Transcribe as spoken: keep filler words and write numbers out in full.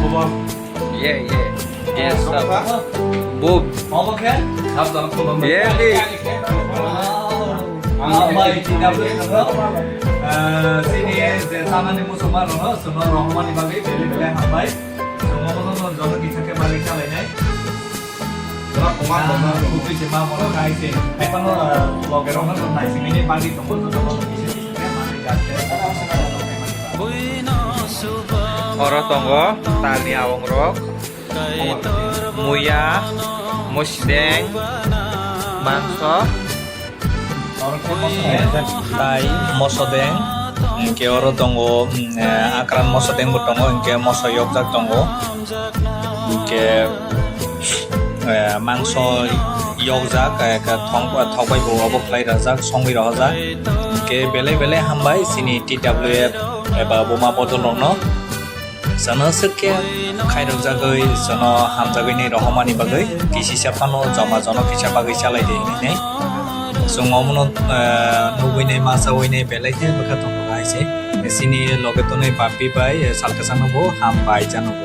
Yeah, yeah. Yes, sir. Bob. Obo khe? Ye, di. Hambai, T W F no. Eh, chini je chamani muchungma rokno, chwngno rohormani bagwi belai belai hambai. Chwngno bono jono kisa khe bagwi chalainai. Jora koma koma kutui se ma mono kai se. Ai pano, eh, loge rokno naisingni bagwi tongo, joto bono kisa kisa khe bagwi gaste. Oro tongo talni awongrok, muya, musideng, mangso, tai mosodeng, hinkhe oro tongo, mm, eh, akran mosodeng bo tongo, hinkhe moso yokjak tongo, hinkhe, eh, mangso yokjak, eh, thok bai bo obo khlai rajak, songwi rohorjak, hinkhe belai belai hambai chini T W F eba buma bodol rokno. Jono swk khe khairokjagwi, jono hamjagwi nai rohormani bagwi kisisa phano joma jono kisa bagwi chalai di hinwi nai. Chwng omono, eh, nugwi nai, ma chawi nai, belai khe bwkha tongo hai se. Chini loge tonwi Bappi bai, eh, sal kwchangno bo hambai jano bo.